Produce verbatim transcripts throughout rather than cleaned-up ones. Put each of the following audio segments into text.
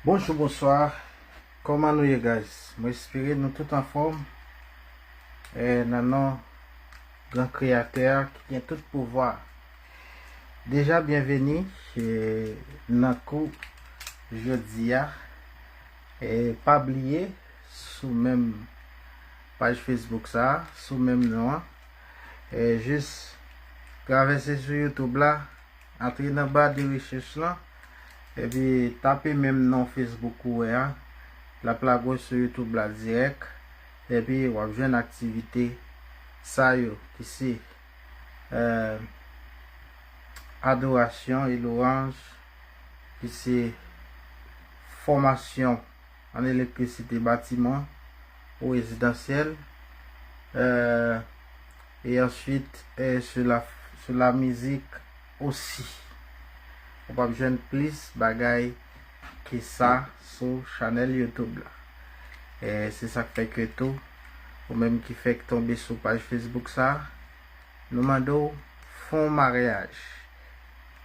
Bonjou, bonswa. Kòman nou ye, guys? Mwen espere nou tout anfòm. E nan non Gran Kreyatè a ki gen tout pouvwa. Deja byenveni e, nan kou jodi a. E pa bliye sou menm paj Facebook sa, sou menm non an. E jis travèse sou YouTube la, antre nan ba de rechèch lan, epi tape menm non Facebook ou wè a, l ap lage w sou YouTube la dirèk, epi w ap jwenn aktivite sa yo ki se, eh, adorasyon e lwanj, ki se fòmasyon an elektrisite batiman ou rezidansyèl, eh, e answit, eh, sou la, sou la mizik osi. Ou p ap jwenn plis bagay ke sa sou chanèl YouTube la. Eh, se sa k fè ke tou, ou menm ki fèk tonbe sou paj Facebook sa, nou mande w fè yon maryaj.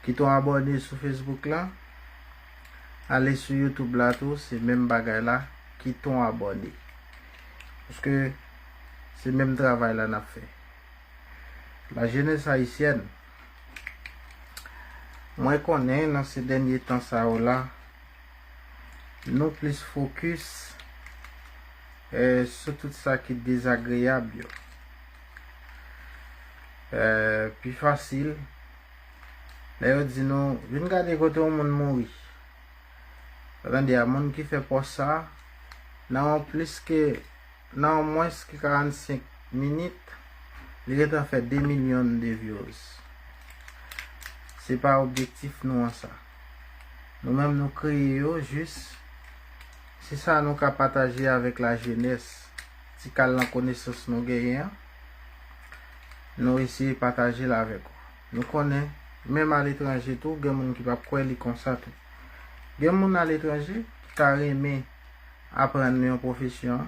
Kite yon abòne sou Facebook la. Ale sou YouTube la tou, se menm bagay la. Kite yon abòne. Paske se menm travay la n ap fè. La jeunesse haïtienne, mwen konnen nan se dènye tan sa yo la, nou plis fokis, eh, sou tout sa ki dezagreyab yo. Eh, pi fasil, lè yo di nou, vin gade kote yon moun mouri. Tande a, moun ki fè pòs sa, nan yon plis ke, nan yon mwens ke karannsenk minit, li gentan fè de milyon de views. Se pa objektif nou an sa. Nou menm nou kreye yo jis, se sa nou ka pataje avèk lajenès, ti kal nan konesans nou genyen an, nou eseye pataje l avèk ou. Nou konnen, menm aletranje tou, gen moun ki p ap kwè li konsa tou. Gen moun aletranje ki ta renmen aprann yon pwofesyon,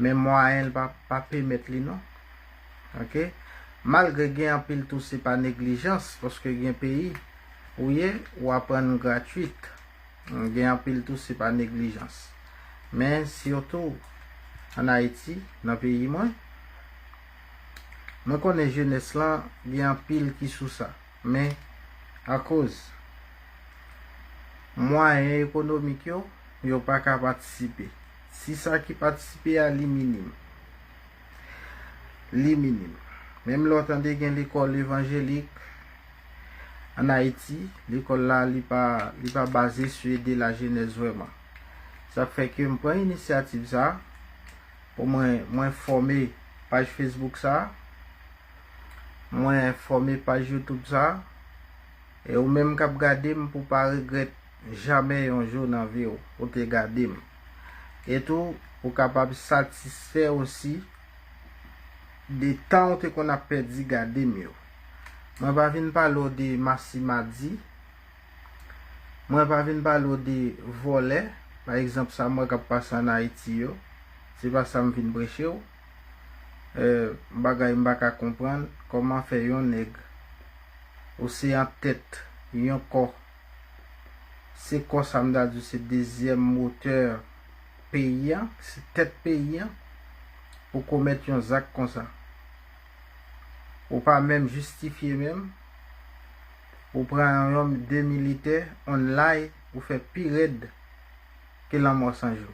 men mwayen l pa, pa pèmèt li non. Oke? Malgre gen anpil tou se pa neglijans, paske gen peyi ou ye, ou aprann gratwit. Gen anpil tou se pa neglijans. Men sitou ann Ayiti, nan peyi mwen, mwen konnen jenès lan gen anpil ki sou sa. Men akoz mwayen ekonomik yo, yo pa ka patisipe. Si sa ki patisipe a, li minim. Li minim. Menm lè w tande gen lekòl evanjelik ann Ayiti, lekòl la, li pa, li pa baze sou ede lajenès vrèman. Sa k fè ke m pran inisyativ sa, pou mwen, mwen fòme paj Facebook sa, mwen fòme paj YouTube sa, e ou menm k ap gade m pou pa regrèt jamè yon jou nan vi w, ou te gade m. E tou, ou kapab satisfè osi de tan ou te konn ap pèdi gade m yo. Mwen pa vin pale w de masimadi, mwen pa vin pale w de vòlè, pa egzanp sa m wè k ap pase ann Ayiti yo, se pa sa m vin preche w. Eh, bagay m pa ka konprann, kòman fè yon nèg, ou se an tèt yon kò, se kò sa m ta di w se dezyèm motè peyi a, se tèt peyi a, ou komèt yon zak konsa. Ou pa menm jistifye menm, ou pran yon de militè, online, ou fè pi rèd ke Lanmò San Jou.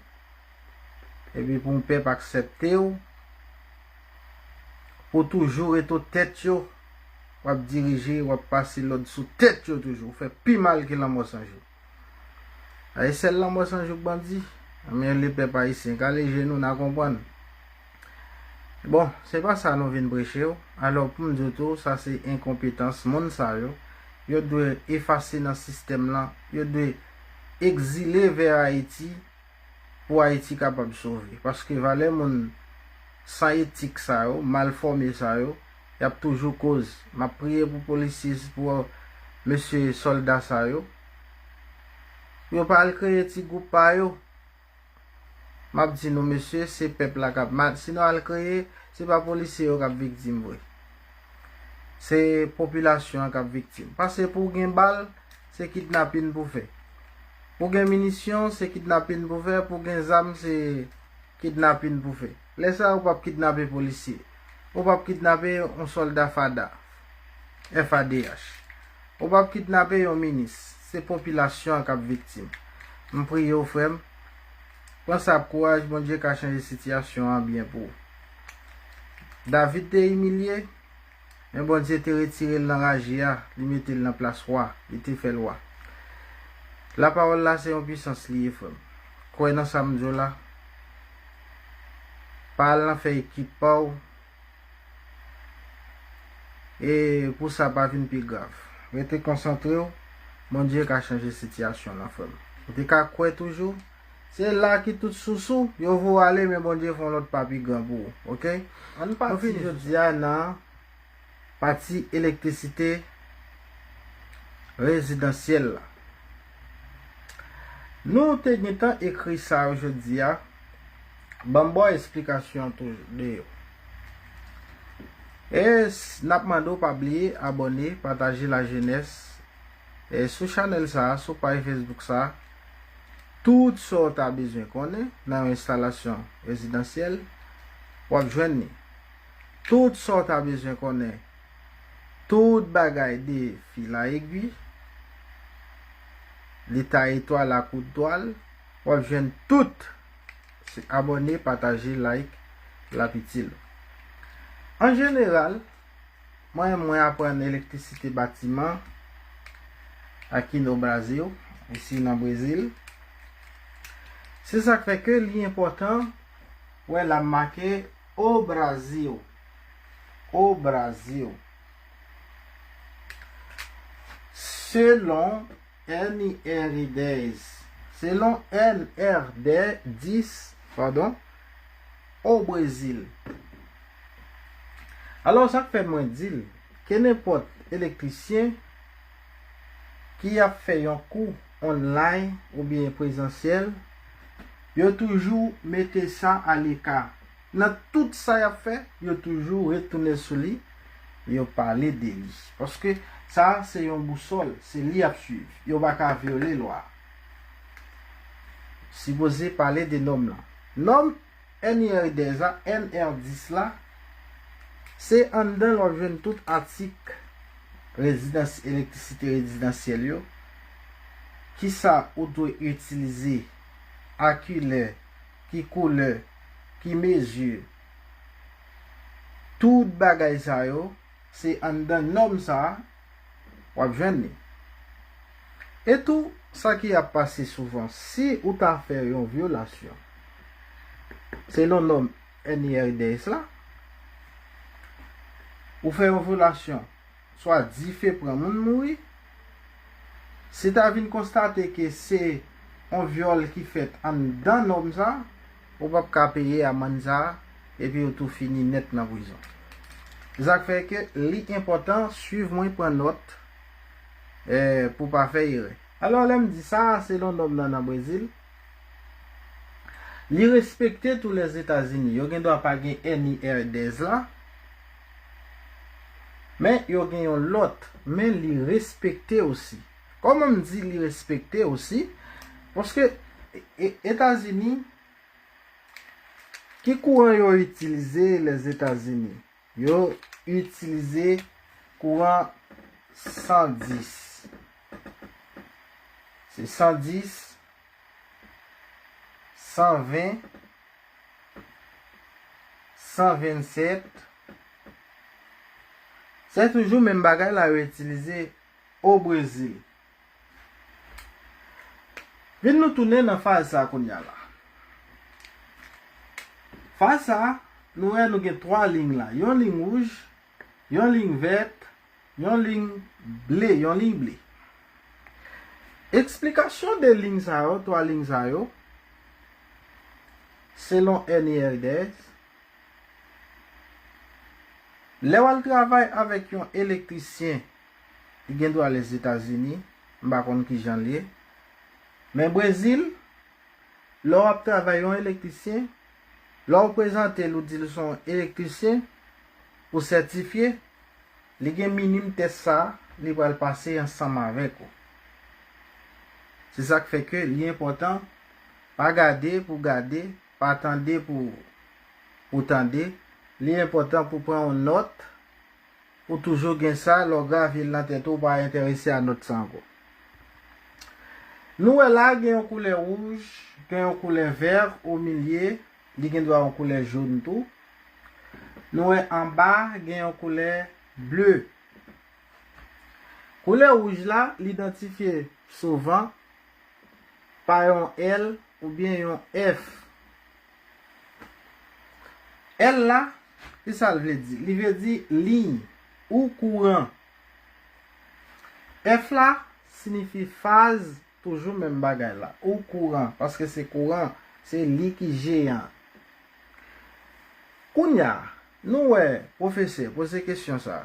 Epi pou yon pèp aksepte w, pou toujou rete tèt yo, w ap dirije, w ap pase lòd sou tèt yo toujou, ou fè pi mal ke Lanmò San Jou. A, e sèl Lanmò San Jou k bandi? Men lepèp ayisyen, kale je nou, n a konprann. Bon, se pa sa nou vin preche w. Alò, pou m di w tou, sa se enkonpetans moun sa yo. Yo dwe efase nan sistèm lan. Yo dwe egzile vè Ayiti pou Ayiti kapab sove. Paske valè moun san etik sa yo, mal fòme sa yo, y ap toujou koz. M ap priye pou polisye, pou mesye sòlda sa yo. Yo pa al kreye ti gwoup pa yo. M ap di nou, mesye, se pèp la k ap mal. Si nou al kreye, se pa polisye yo k ap viktim vre. Se popilasyon an k ap viktim. Paske pou w gen bal, se kidnapin pou fè. Pou gen minisyon, se kidnapin pou fè, pou gen zam, se kidnapin pou fè. Lè sa a, ou p ap kidnape polisye. Ou p ap kidnape yon sòlda FADA, F A D H. Ou p ap kidnape yon minis. Se popilasyon an k ap viktim. M priye w, frè m. Pran sa ak kouraj, Bondye ka chanje sitiyasyon an byen pou ou. David te imilye, men Bondye te retire l nan raje a, li mete l nan plas wa, li te fè l wa. Lapawòl la se yon pisans li ye, frè m. Kwè nan sa m di w la. Pa al nan fè ekip pa w. E pou sa pa vin pi grav. Rete konsantre w, Bondye ka chanje sitiyasyon lan, frè m. Ou te ka kwè toujou, se la ki tout sousou, yo voye w ale, men Bondye fè yon lòt pa pi gran pou ou, oke? Ann pati jodi a nan pati elektrisite rezidansyèl la. Nou te gentan ekri sa yo jodi a. Ban m ba w esplikasyon tou de yo. E s- n ap mande w pa bliye abòne, pataje lajenès, e sou chanèl sa a, sou paj Facebook sa a, tout sa w ta bezwen konnen nan yon enstalasyon rezidansyèl, w ap jwenn li. Tout sa w ta bezwen konnen, tout bagay de fil a egwi, leta etwal ak wout twal, w ap jwenn tout. Se abòne, pataje, like, l ap itil ou. An jeneral, mwen, mwen aprann elektrisite batiman aqui no Brasil, isi nan Brezil. Se sa k fè ke li enpòtan, wè la make o Brasil. O Brasil. Selon N R dez. Selon N R dez, padon, o Brezil. Alò, sa k fè mwen di l, ke nenpòt elektrisyen ki ap fè yon kou online oubyen prezansyèl, yo toujou mete sa aleka. Nan tout sa y ap fè, yo toujou retounen sou li, yo pale de li. Paske sa a se yon bousòl, se li y ap swiv. Yo pa ka vyole lwa. Sipoze pale de nòm lan. Nòm N R dez la, N R dis la, se anndan l w ap jwenn tout atik rezidans, elektrisite rezidansyèl yo. Kisa ou dwe itilize, a ki lè, ki koulè, ki mezi, tout bagay sa yo, se anndan nòm sa a w ap jwenn li. E tou, sa ki ap pase souvan, si ou ta fè yon vyolasyon, selon nòm N R dez la, ou fè yon vyolasyon, swa dife pran moun mouri, si ta vin konstate ke se yon vyòl ki fèt anndan nòm sa, ou p ap ka peye amann sa, epi ou tou fini nèt nan prizon. Se sa k fè ke li enpòtan, swiv mwen, pran nòt, eh, pou pa fè erè. Alò, lè m di sa, selon nòm nan nan Brezil, li respekte tou Lèzetazini. Yo gen dwa pa gen N I R dez la, men yo gen yon lòt, men li respekte osi. Kòman m di li respekte osi? Paske e- Etazini, ki kouran yo itilize Lèzetazini? Yo itilize kouran san dis. Se san dis, san ven, san vennsèt. Se toujou menm bagay la yo itilize o Brezil. Vin nou tounen nan faz sa kounye a la. Faz sa, nou wè nou gen twa liy la. Yon liy wouj, yon liy vèt, yon liy ble, yon liy ble. Eksplikasyon de liy sa yo, twa liy sa yo, selon N I R dez, lè w al travay avèk yon elektrisyen, li gen dwa Lèzetazini, m pa konn kijan l ye. Men Brezil, lè w ap travay yon elektrisyen, lè w prezante l, ou di l se yon elektrisyen, ou sètifye, li gen minim tès sa, li pral pase ansanm avèk ou. Se sa k fè ke li enpòtan, pa gade pou gade, pa tande pou, pou tande. Li enpòtan pou pran yon nòt, ou toujou gen sa, lè w grave l nan tèt ou, ou pa enterese a nòt sa ankò. Nou wè la, gen yon koulè wouj, gen yon koulè vè o milye, li gen dwa yon koulè jòn tou. Nou wè anba, gen yon koulè ble. Koulè wouj la, li idantifye souvan pa yon L oubyen yon F. L la, ki sa l vle di? Li vle di liy ou kouran. F la siyifi faz, toujou menm bagay la. Ou kouran, paske se kouran, se li ki jeyan. Kounye a, nou wè pwofesè poze kesyon sa.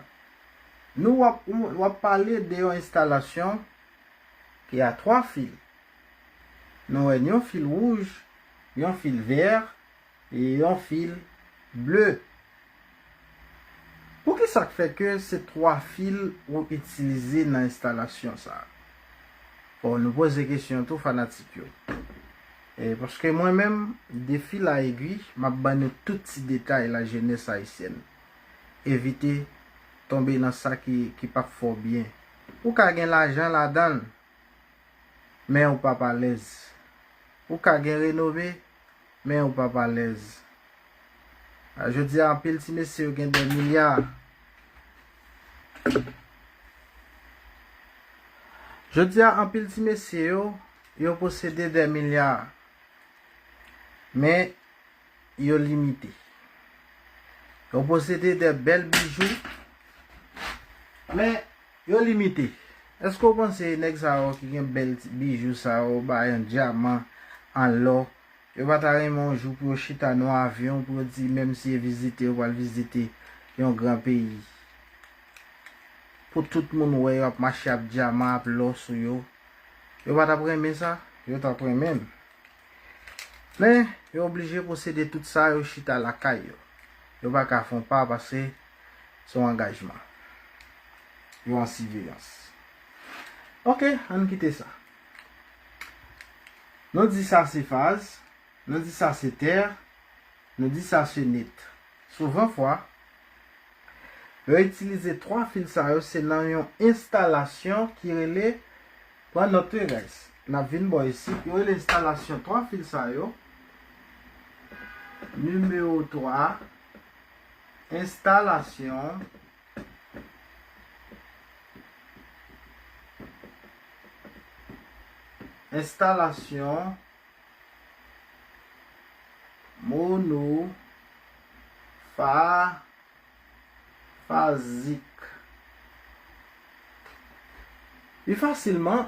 Nou w ap, w ap pale de yon enstalasyon ki a twa fil. Nou wè yon fil wouj, yon fil vè, e yon fil ble. Poukisa k fè ke se twa fil ou itilize nan enstalasyon sa a? Bon, nou poze kesyon tou fanatik yo. E paske mwen menm, de fil a egwi, m ap ban nou tout ti detay la jeunesse haïtienne. Evite tonbe nan sa ki, ki p ap fè w byen. Ou ka gen lajan ladan l, men ou p ap alèz. Ou ka gen renome, men ou p ap alèz. A, jodi a, anpil ti mesye yo gen de milya. Jodi a, anpil ti mesye yo, yo posede de milya. Men, yo limite. Yo posede de bèl bijou, men yo limite. Èske w panse nèg sa yo ki gen bèl ti bijou sa yo, ba yon dyaman, an lò, yo pa ta renmen yon jou pou yo chita nan yon avyon, pou yo di, menm si yo vizite, yo pral vizite yon gran peyi? Pou tout moun wè yo ap mache ap dyaman, ap lò sou yo. Yo pa t ap renmen sa? Yo t ap renmen l. Men, yo oblije posede tout sa, yo chita lakay yo. Yo pa ka fè yon pa paske se yon angajman. Yo an siveyans. Oke, ann kite sa. Nou di sa se faz, nou di sa se tè, nou di sa se net. Souvan fwa, yo itilize twa fil sa yo, se nan yon enstalasyon ki rele, pran nòt wi guys, n ap vin bò isit, yo rele enstalasyon twa fil sa yo, nimewo twa, enstalasyon, enstalasyon monofazik. Pi fasilman,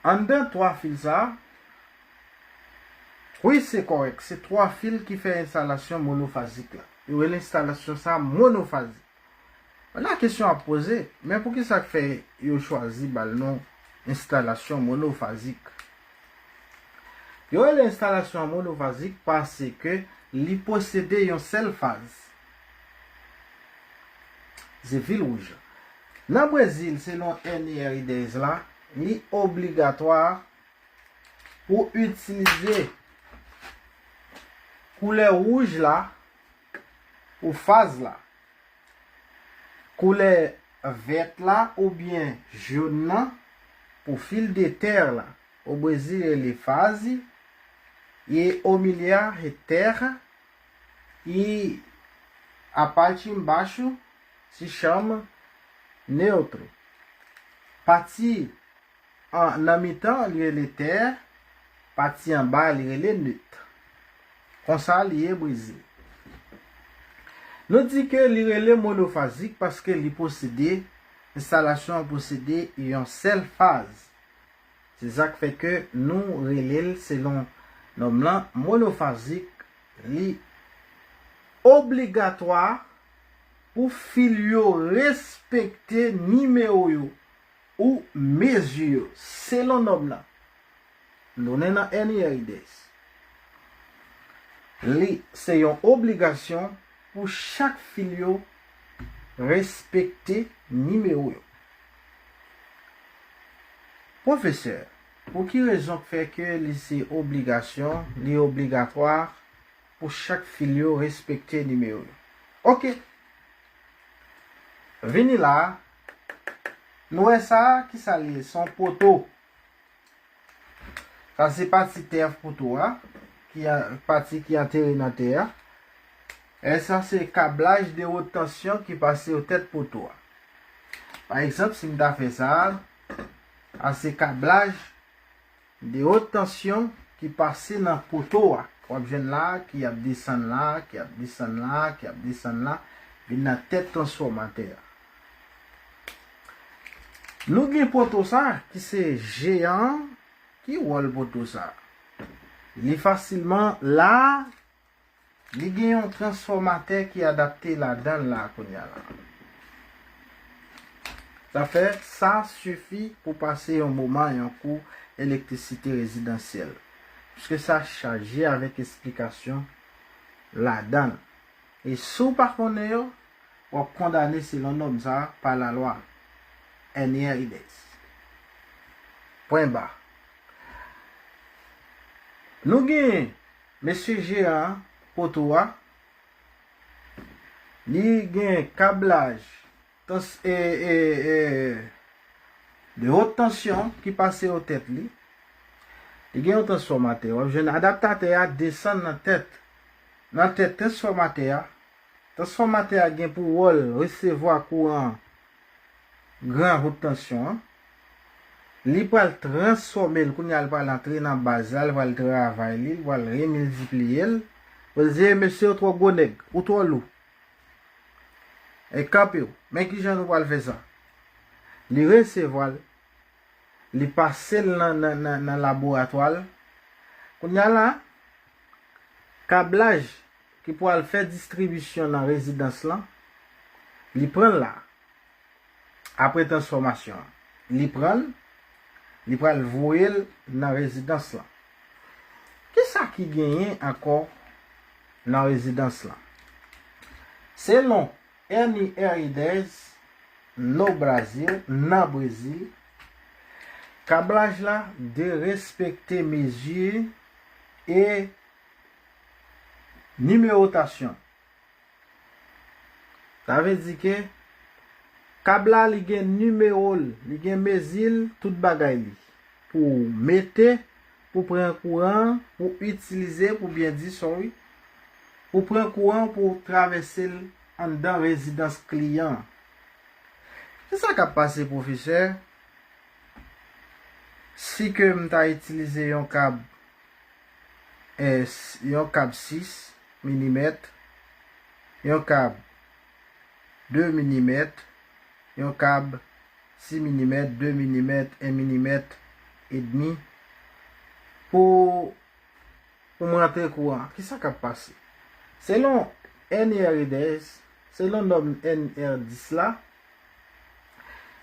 anndan twa fil sa a, wi, se kòrèk, se twa fil ki fè enstalasyon monofazik la. Yo rele enstalasyon sa a monofazik. La kesyon ap poze, men poukisa k fè yo chwazi ba l non enstalasyon monofazik? Yo rele enstalasyon an monofazik paske li posede yon sèl faz. Se fil wouj la. Nan Brezil, selon N E R I dèz la, li obligatwa pou itilize koulè wouj la pou faz la. Koulè vèt la oubyen jòn nan pou fil de tè la. O Brezil rele faz, e o milya e tè, e a parte embaixo se chama neutro. Pati an, nan mitan, li rele tè, pati anba, li rele net. Konsa li ye Brezil. Nou di ke li rele monofazik paske li posede, enstalasyon an posede yon sèl faz. Se sa k fè ke nou rele l selon nòm lan monofazik. Li obligatwa pou fil yo respekte nimewo yo ou mezi yo selon nòm lan. Donnen nan N E R I dèz. Li se yon obligasyon pou chak fil yo respekte nimewo yo. Pwofesè, Pou ki rezon k fè ke li se obligasyon, li obligatwa pou chak fil yo respekte nimewo yo? Oke. Vini la, nou wè sa, ki sa l ye? Se yon poto. Sa se pati tè poto a, ki a, pati ki antere nan tè a. E sa se kablaj de wot tansyon ki pase o tèt poto a. Pa egzanp, si m ta fè sa, sa se kablaj de wot tansyon ki pase nan poto a. W ap jwenn la, ki ap desann la, ki ap desann la, ki ap desann la, vin nan tèt transfòmatè a. Nou gen poto sa, ki se jeyan an. Ki wòl poto sa? Li fasilman la, li gen yon transfòmatè ki adapte ladan l la kounye a la. Sa fè, sa sifi pou pase yon moman yon kou elektrisite rezidansyèl. Piske sa chaje avèk esplikasyon ladan l. E si w pa konnen yo, w ap kondane selon nòm sa a pa lalwa. N R I D S. Pwen ba. Nou gen mesye jeyan an, poto a. Li gen kablaj tans-, e, e, e, de wot tansyon ki pase o tèt li. Li gen yon transfòmatè. W ap jwenn adaptatè a desann nan tèt, nan tèt transfòmatè a. Transfòmatè a gen pou wòl resevwa kouran gran wot tansyon an. Li pral transfòme l, kounye a l pral antre nan baz la, l pral travay li, l pral remiltipliye l. Pou l di, "Mesye, ou twò gwo nèg, ou twò lou. E kanpe w." Men kijan nou pral fè sa? Li resevwa l, li pase l nan, nan, nan, nan laboratwa l. Kounye a la, kablaj ki pral fè distribisyon nan rezidans lan, li pran l la. Apre transfòmasyon an, li pran l, li pral voye l nan rezidans lan. Kisa ki genyen ankò nan rezidans lan? Selon N R I D S, no Brasil, nan Brezil, kablaj la dwe respekte mezi e nimewotasyon. Sa vle di ke kab la, li gen nimewo l, li gen mezi l, tout bagay li. Pou w mete, pou pran kouran, pou itilize, pou byen di, sorry, pou pran kouran, pou travèse l anndan rezidans kliyan. Kisa k ap pase, pwofesè, si ke m ta itilize yon kab, eh, s-, yon kab sis milimèt, yon kab de milimèt, yon kab sis milimèt, de milimèt, en milimèt edmi, pou, pou m rantre kouran? Kisa k ap pase? Selon N R I D S, selon nòm N R dis la,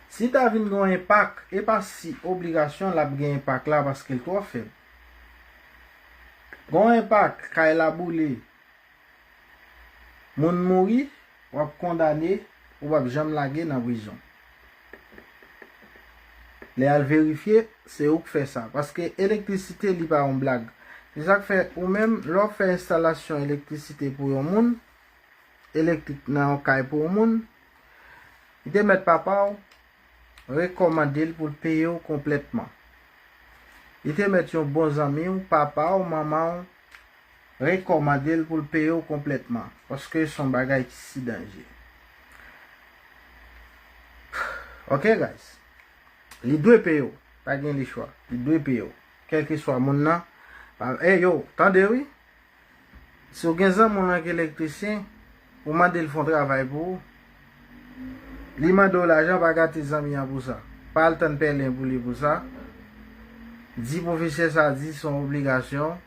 si ta vin gen yon enpak, e pa si, obligasyon l ap gen enpak la paske l twò fèb. Gen yon enpak, kay la boule, moun mouri, w ap kondane, ou p ap janm lage nan prizon. Lè y al verifye, se ou k fè sa. Paske elektrisite, li pa yon blag. Se sa k fè, ou menm, lè w ap fè enstalasyon elektrisite pou yon moun, elektrik nan yon kay pou yon moun, li te mèt papa w rekòmande l pou l peye w konplètman. Li te mèt yon bon zanmi w, papa w, manman w, rekòmande l pou l peye w konplètman, paske se yon bagay ki si danje. Ok, guys? Li dwe peye w. Pa gen lechwa. Li dwe peye w. Kèlkeswa moun nan. Pa, ey, yo, tande wi. Si w gen zanmi w nan ki elektrisyen, ou mande l fè yon travay pou ou, li mande w lajan, pa gate zanmi an pou sa. Pa al tann pèlen pou li pou sa. Di pwofesè sa di se yon obligasyon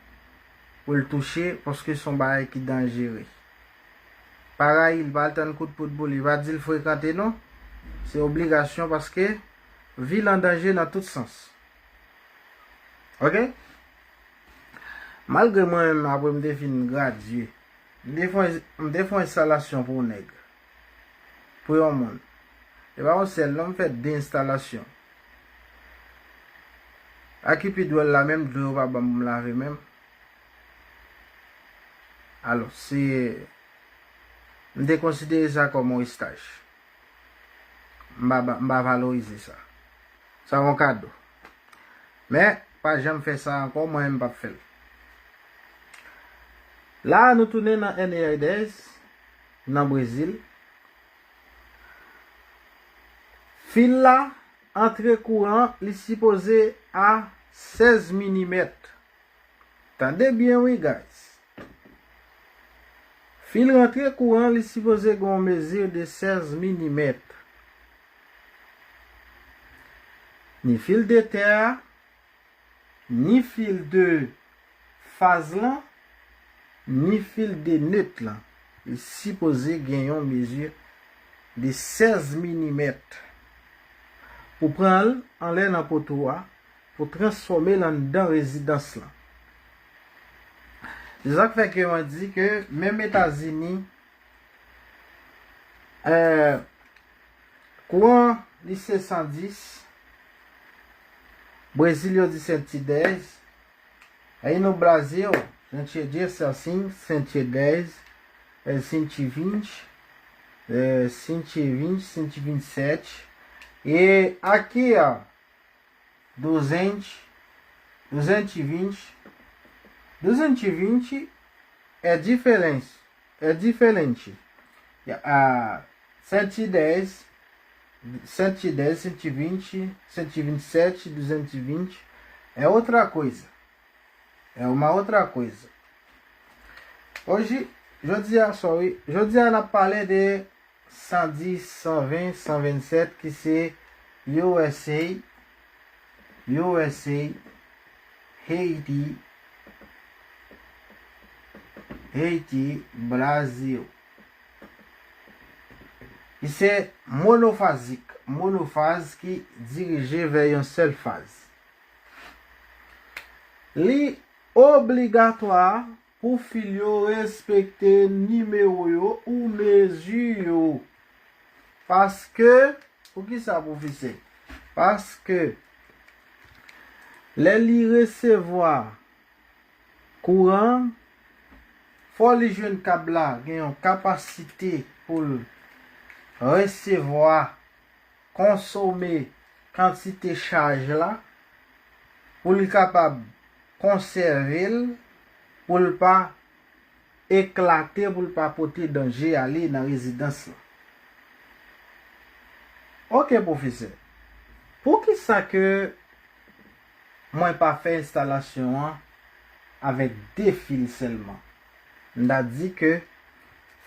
pou l touche, paske se yon bagay ki danjere. Pa rayi l, pa al tann kout poud pou li, pa di l frekante non. Se obligasyon paske vi l an danje nan tout sans. Ok? Malgre mwen menm, apre m te fin gradye, m te fè, m te fè yon enstalasyon pou yon nèg. Pou yon moun. E pa yon sèl non, m fè de enstalasyon. A ki pi dwòl la menm, dlo yo pa ban m pou m lave menm. Alò, se, m te konsidere sa kòm yon estaj. M pa, m pa valorize sa. Sa yon kado. Men, pa janm fè sa ankò, mwen menm m p ap fè l. La, nou tounen nan N E R dèz, nan Brezil. Fil la, antre kouran, li sipoze a sèz milimèt. Tande byen wi, guys. Fil rantre kouran, li sipoze gen yon mezi de sèz milimèt. Ni fil de tè a, ni fil de faz lan, ni fil de net lan. Li sipoze gen yon mezi de sèz milimèt. Pou pran l anlè nan poto a, pou transfòme l anndan rezidans lan. Se sa k fè ke mwen di ke menm Etazini, eh, kouran li se san dis, Brezil yo di senti dèz, aí no Brasil, gente diz assim, senti dèz, é senti vinte, é senti vinte, senti vinte e sete. E aqui, ó, duzentos, duzentos e vinte, duzentos e vinte é diferente, é diferente. Ah, senti dez, senti dez, senti vinte, senti vinte e sete, duzentos e vinte é outra coisa. É uma outra coisa. Hoje, jodi a, sorry, jodi a n ap pale de san dis, san ven, san vennsèt ki se U S A, U S A, Haiti, Haiti, Brazil. Li se monofazik, monofaz ki dirije vè yon sèl faz. Li obligatwa pou fil yo respekte nimewo yo ou mezi yo. Paske, poukisa, pwofesè? Paske lè li resevwa kouran, fò li jwenn kab la gen yon kapasite pou l resevwa, konsome kantite chaj la, pou li kapab konsève l, pou l pa eklate, pou l pa pote danje ale nan rezidans lan. Oke, pwofesè. Poukisa ke mwen pa fè enstalasyon an avèk de fil sèlman? M ta di ke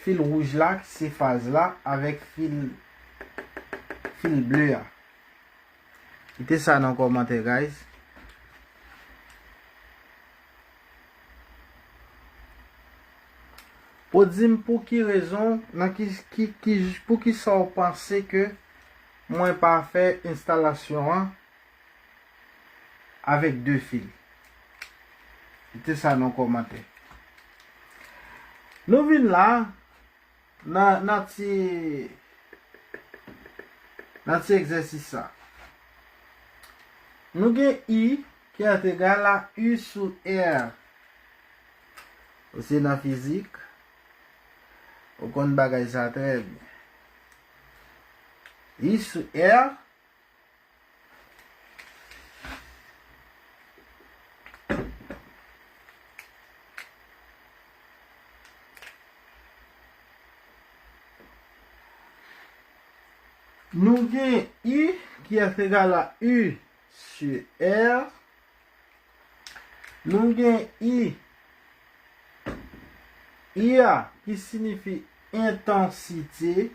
fil wouj la, ki se faz la, avèk fil, fil ble a. Kite sa nan kòmantè, guys. Ou di m pou ki rezon, nan ki, ki, ki, poukisa w panse ke mwen pa fè enstalasyon an avèk de fil? Kite sa nan kòmantè. Nou vin la, nan, nan ti, nan ti egzèsis sa. Nou gen I ki entegal a U sou R. Ou se nan fizik, ou konn bagay sa trè byen. I sou R, nou gen I ki entegal a U sou R. Nou gen I, I a ki siyifi entansite.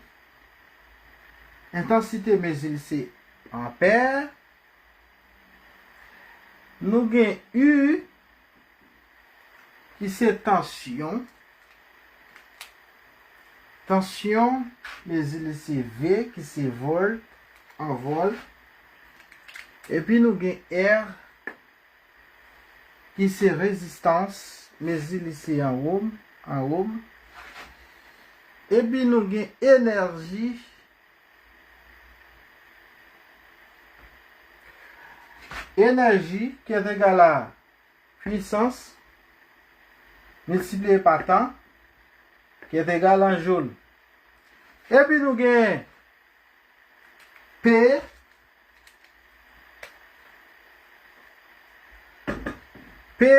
Entansite mezi l se anpè. Nou gen U ki se tansyon. Tansyon, mezi li se V, ki se volt, an volt. Epi nou gen R, ki se rezistans, mezi li se an ohm, an ohm. Epi nou gen enèji, Enèji, ki est égal à puissance, miltipliye pa tan, ki est égal à joule. Epi nou gen P, P,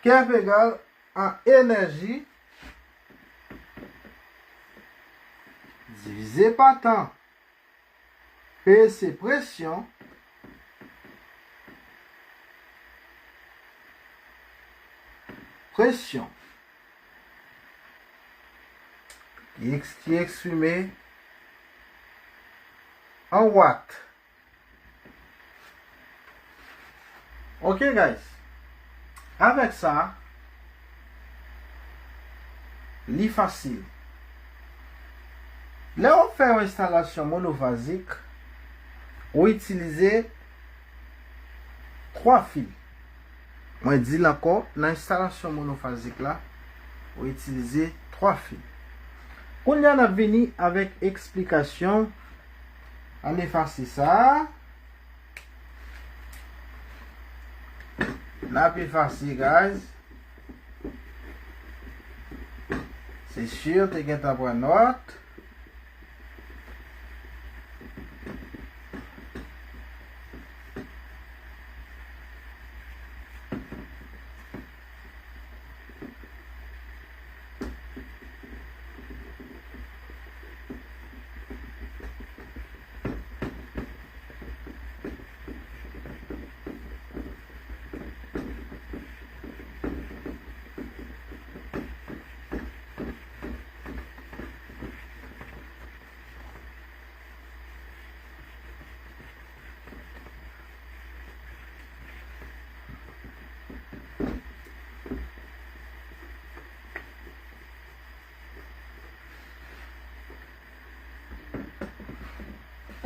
ki est égal à enèji divize pa tan. P se presyon. Presyon. Ki eks-, ki eksprime an watt. Ok, guys. Avèk sa, li fasil. Lè w ap fè yon enstalasyon monofazik, ou itilize twa fil. Mwen di l ankò, nan enstalasyon monofazik la, ou itilize twa fil. Kounye a, n ap vini avèk eksplikasyon. Ann efase sa. N ap efase, guys. Se si, te gentan pran nòt.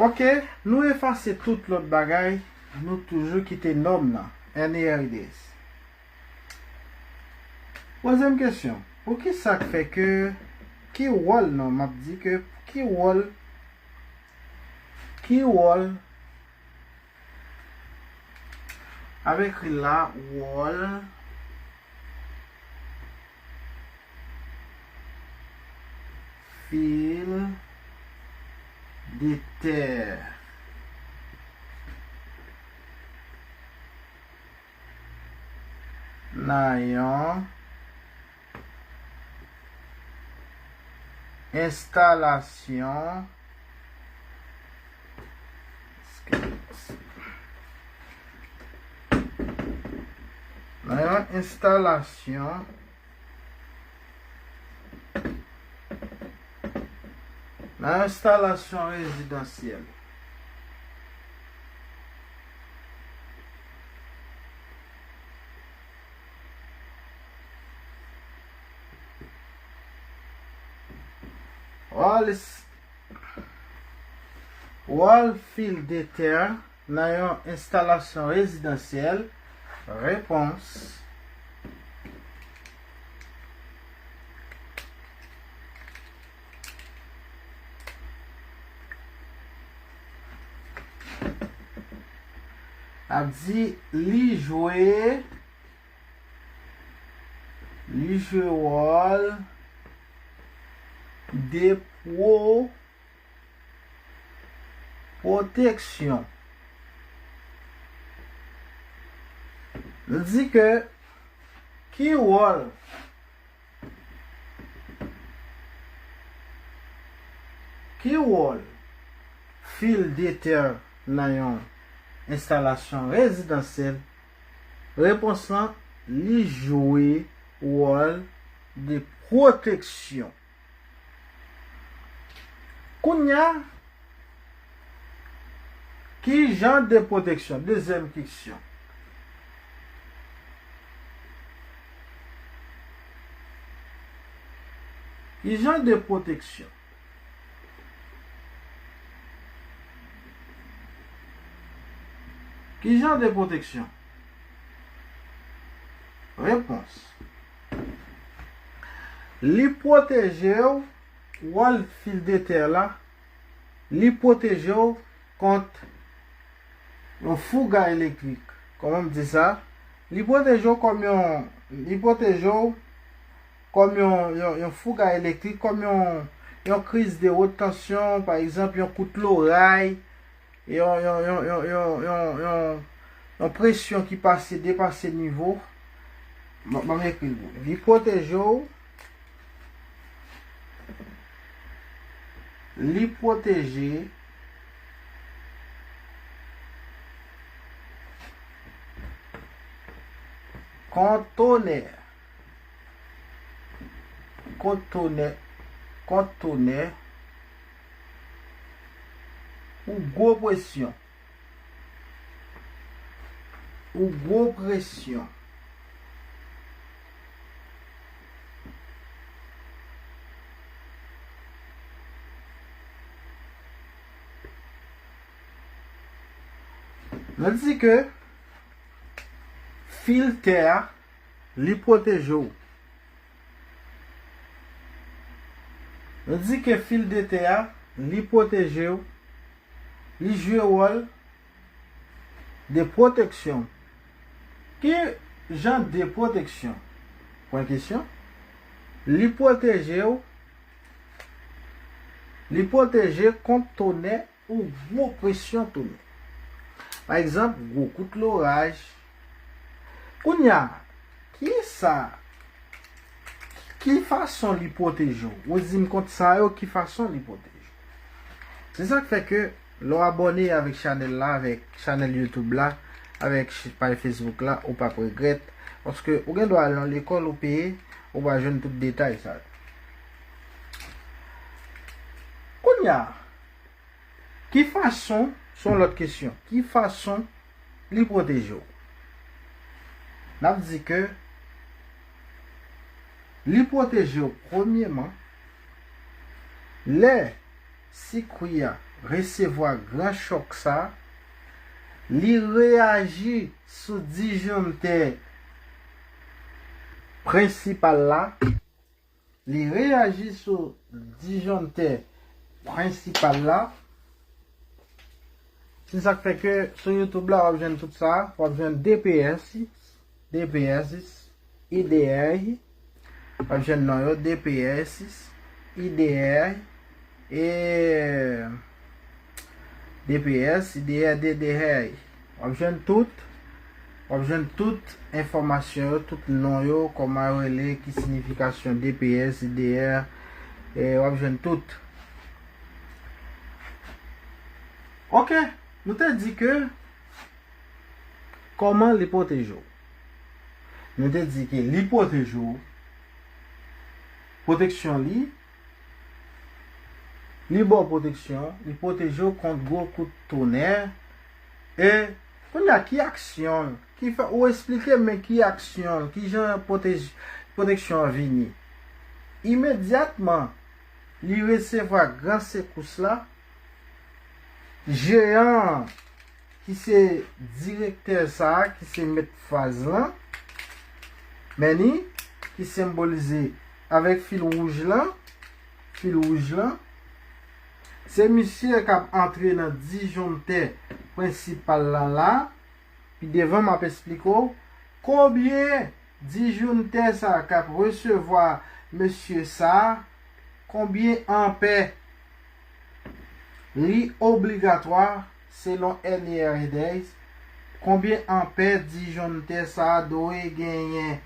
Ok, nou efase tout lòt bagay, nou toujou kite nòm nan, N E R D S. Dezyèm kesyon, poukisa k fè ke, ki wòl non, m ap di ke, ki wòl, ki wòl, avèk la, wòl, fil de tè nan yon enstalasyon, nan yon enstalasyon Nan enstalasyon rezidansyèl. Wòl, wòl fil de tè nan yon enstalasyon rezidansyèl? Repons. Ap di li jwe, li jwe wòl de pwo pwoteksyon. Nou di ke ki wòl, ki wòl fil de tè nan yon enstalasyon rezidansyèl? Repons lan, li jwe wòl de pwoteksyon. Kounye a, ki jan de pwoteksyon? Dezyèm kesyon. Ki jan de pwoteksyon? Ki jan de pwoteksyon? Repons. Li pwoteje w, wòl fil de tè la, li pwoteje w kont yon fouga elektrik. Kòman m di sa? Li pwoteje w kòm yon, li pwoteje w kòm yon, yon, yon fouga elektrik, kòm yon, yon kriz de wot tansyon, pa egzanp, yon kout loray, yon, yon, yon presyon ki pase, depase nivo. Ban, ban m ekri l pou ou. Li pwoteje w, li pwoteje kont tonè. Kont tonè, kont tonè, ou gwo presyon. Ou gwo presyon. Nou di ke fil tè a, li pwoteje w. Nou di ke fil de tè a, li pwoteje w. Li jwe wòl de pwoteksyon. Ki jan de pwoteksyon? Pwen kesyon. Li pwoteje w. Li pwoteje kont tonè ou gwo presyon tonè. Pa egzanp, gwo kout loraj. Kounye a, kisa, ki fason li pwoteje w? Ou di m kont sa yo, ki fason li pwoteje w? Se sa k fè ke lè w abòne avèk chanèl la, avèk chanèl YouTube la, avèk ch-, paj Facebook la, ou p ap regrèt. Paske ou gen dwa al nan lekòl, ou peye, ou pa jwenn tout detay sa yo. Kounye a, ki fason, se yon lòt kesyon, ki fason li pwoteje w? N ap di ke li pwoteje w, premyeman, lè sikwi a resevwa gran chòk sa, li reyaji sou disjontè prensipal la, li reyaji sou disjontè prensipal la. Se sa k fè ke sou YouTube la, w ap jwenn tout sa. W ap jwenn D P S, D P S, I D R, w ap jwenn non yo, D P S, I D R, e D P S, I D R, D D R. W ap jwenn tout, w ap jwenn tout enfòmasyon yo, tout non yo, kòman yo rele, ki siyifikasyon D P S, I D R, e w ap jwenn tout. Ok, nou te di ke kòman li pwoteje w? Nou te di ke li pwoteje w, pwoteksyon li, li ba w pwoteksyon, li pwoteje w kont gwo kout tonè. E kounye a, ki aksyon l? Ki fè, ou eksplike m, men ki aksyon l? Ki jan pwotej-, pwoteksyon an vini? Imedyatman li resevwa gran sekous la, jeyan an, ki se direktè sa a, ki se mèt faz lan, men li, ki senbolize avèk fil wouj lan, fil wouj lan, se misye k ap antre nan disjontè prensipal lan la. Pi devan, m ap eksplike w konbyen disjontè sa a k ap resevwa mesye sa a, konbyen anpè li obligatwa selon N E R A dèyè, konbyen anpè disjontè sa a dwe genyen.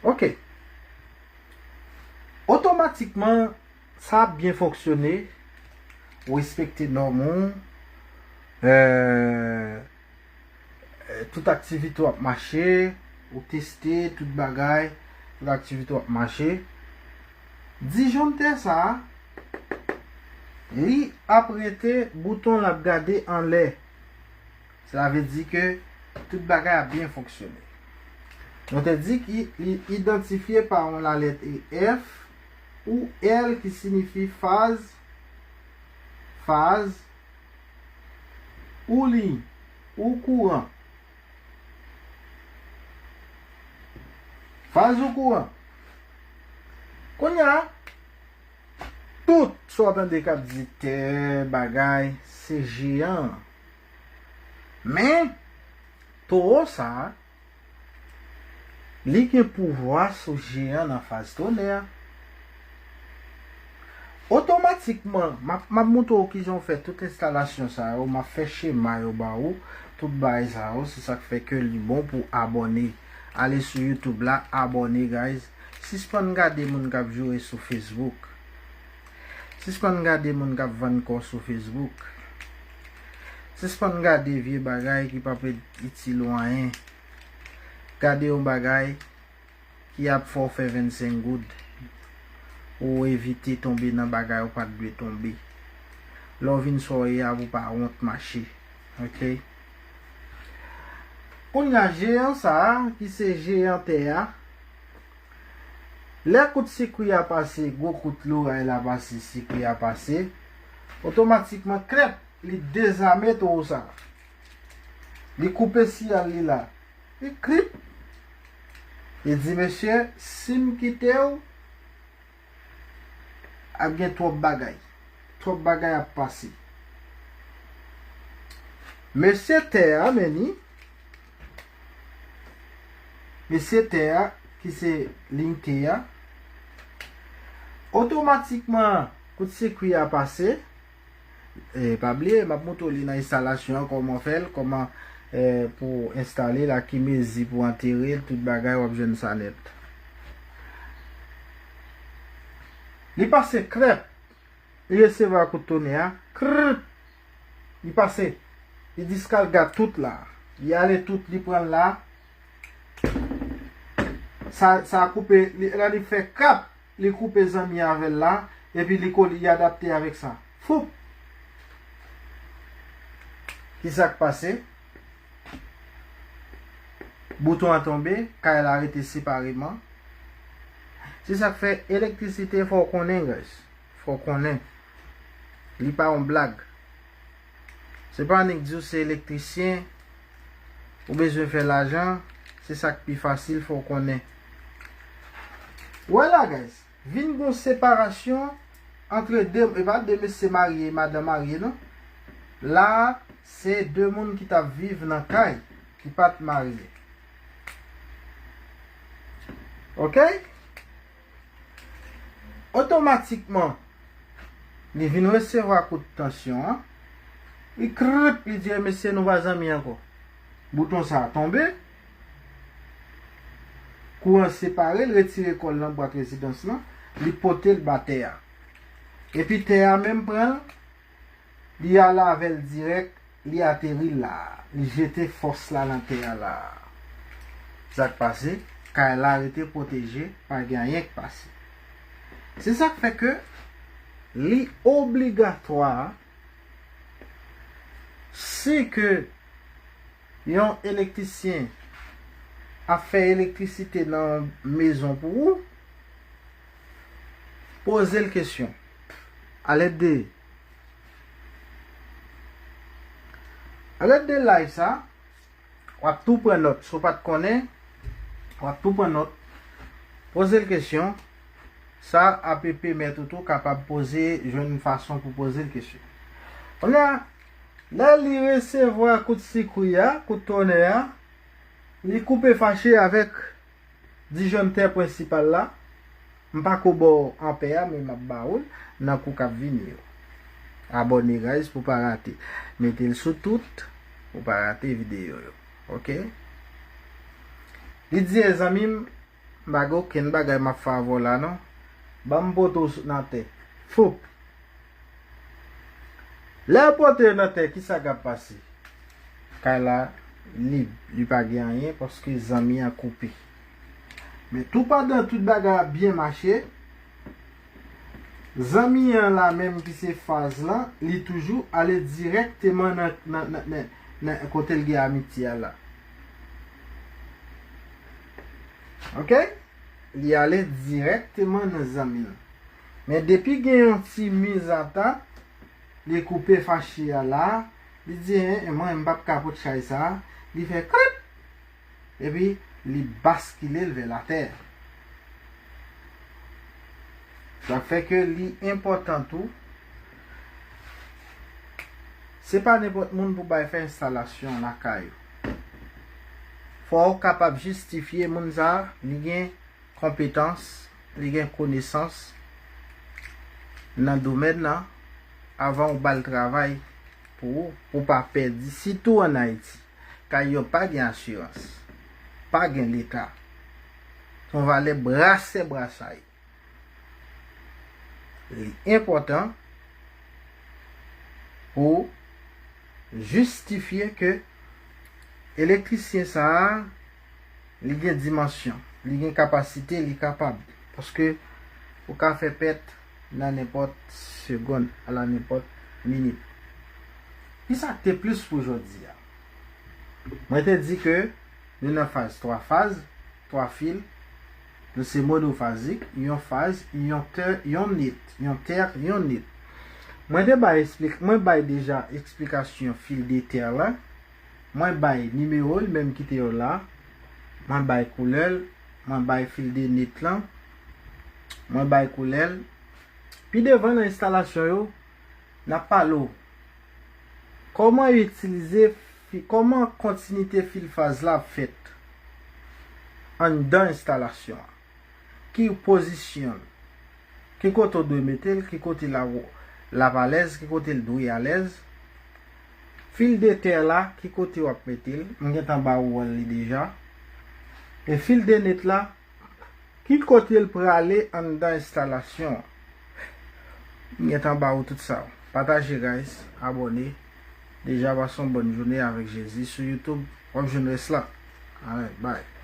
Ok. Otomatikman, sa ap byen fonksyone. Ou respekte nòm ou. Euh, euh, tout aktivite w ap mache. Ou teste tout bagay. Tout aktivite w ap mache. Disjontè sa a, li ap rete, bouton l ap gade anlè. Sa vle di ke tout bagay ap byen fonksyone. Nou te di ki li idantifye pa yon lalèt E F ou L ki siyifi faz, faz, ou liy, ou kouran. Faz ou kouran. Kounye a, Tout sa w tande k ap di tè bagay, se jeyan. Men, towo sa a, li gen pouvwa sou jeyan nan faz tonè a. Otomatikman, m ap, m ap montre w kijan w fè tout enstalasyon sa yo, m ap fè chema yo ba ou, tout bagay sa yo, se sa k fè ke li bon pou abòne. Ale sou YouTube la, abòne, guys. Sispann gade moun k ap joure sou Facebook. Sispann gade moun k ap vann kò sou Facebook. Sispann gade vye bagay ki p ap itil ou anyen. Gade yon bagay ki ap fè w fè vennsenk goud. Ou evite tonbe nan bagay ou pa t dwe tonbe. Lè w vin sa w ye a, pou w pa wont mache. Oke? Kounye a, jeyan sa a, ki se jeyan tè a, lè kout sikwi a pase, gwo kout loray la pase, sikwi a pase, otomatikman, klèp, li dezame towo sa a. Li koupe siyal li la. Li krip. Li di, "Mesye, si m kite w, ap gen twòp bagay. Twòp bagay ap pase." Mesye tè a, men ni, mesye tè a, ki se Linke a, otomatikman, kout sikwi a pase. E, pa bliye, m ap montre w li nan enstalasyon an, kòman fè l, kòman, e, pou enstale l, a ki mezi pou antere l, tout bagay, w ap jwenn sa nèt. Li pase krèp, li resevwa kout tonè a, krrrt, li pase, li diskalga tout la, li ale tout, li pran l la, sa, sa koupe, li, lè li fè krap, li koupe zanmi avè l la, epi li kole, li adapte avèk sa. Foup! Kisa k pase? Bouton an tonbe, kay la rete separeman. Se sa k fè elektrisite fò w konnen, guys. Fò w konnen. Li pa yon blag. Se pa annik di w se elektrisyen, ou bezwen fè lajan, se sa k pi fasil, fò w konnen. Wè la, guys, vin gon separasyon antre de, e pa de mesye marye e madanm marye, non. La, se de moun ki t ap viv nan kay, ki pa t marye. Oke? Otomatikman, li vin resevwa kout tansyon an. Li krrrt, li di, "E mesye, nou pa zanmi ankò." Bouton sa a tonbe. Kouran separe, li retire kò l nan bwat rezidans lan, li pote l ba tè a. Epi tè a menm pran l, li ale avè l dirèk, li ateri la, li jete fòs la nan tè a la. Sa k pase, kay la rete pwoteje, pa gen anyen k pase. Se sa k fè ke li obligatwa, si ke yon elektrisyen ap fè elektrisite nan yon mezon pou ou, poze l kesyon. Alèd de, alèd de live sa, w ap tou pran nòt. Si w pa t konnen, w ap tou pran nòt. Poze l kesyon. Sa ap pèmèt ou tou kapab poze, jwenn fason pou poze l kesyon. Kounye a, lè li resevwa kout sikwi a, kout tonè a, li koupe fache avèk disjontè prensipal la. M pa ko ba w anpè a, men m ap ba ou l nan kou k ap vini yo. Abòne, guys, pou w pa rate. Mete l sou tout, pou w pa rate videyo yo. Oke? Li di, "E zanmi m, m pa gen okenn bagay m ap fè avè w la, non. Ban m pote w sou, nan tè." Foup! Lè yo pote yo nan tè, kisa k ap pase? Kay la lib, li pa gen anyen paske zanmi an koupe. Men tou pandan tout bagay ap byen mache, zanmi an la menm ki se faz lan, li toujou ale dirèkteman nan, nan, nan, nan, nan kote l gen amitye a la. Oke? Li ale dirèkteman nan zanmi l. Men depi gen yon ti mizantant, li koupe fache a la, li di, "En, en, mwen, m p ap ka pot chay sa a." Li fè krip! Epi, li baskile l vè latè. Sa fè ke li enpòtan tou, se pa nenpòt moun pou bay fè enstalasyon lakay ou. Fò w kapab jistifye moun sa a, li gen konpetans, li gen konesans nan domèn nan, avan ou ba l travay pou ou, pou w pa pèdi, sitou ann Ayiti. Kay yo pa gen asirans, pa gen Leta. Se yon valè brasè brasay. Li enpòtan pou jistifye ke elektrisyen sa a, li gen dimansyon, li gen kapasite, li kapab. Paske ou ka fè pèt nan nenpòt segonn, ala nenpòt minit. Kisa k te plis pou jodi a? Mwen te di ke nou nan faz twa faz, twa fil. Nou se monofazik, yon faz, yon tè, yon net, yon tè, yon net. Mwen te bay eksplik-, mwen bay deja eksplikasyon fil de tè la. Mwen bay nimewo l, menm kite yo la. Mwen bay koulè l, mwen bay fil de net lan. Mwen bay koulè l. Pi devan nan enstalasyon yo, n ap pale w kòman itilize fi-, kòman kontinite fil faz la ap fèt anndan enstalasyon an. Ki pozisyon l? Ki kote w dwe mete l? Ki kote l ap, l ap alèz? Ki kote l dwe alèz? Fil de tè la, ki kote w ap mete l? M gentan ba ou wòl li deja. E fil de net la, ki kote l prale anndan enstalasyon an? M gentan ba ou tout sa. Pataje, guys. Abòne. Deja, pase yon bòn jounen avèk Jezi sou YouTube. W ap jwenn rès la. Alright, bye.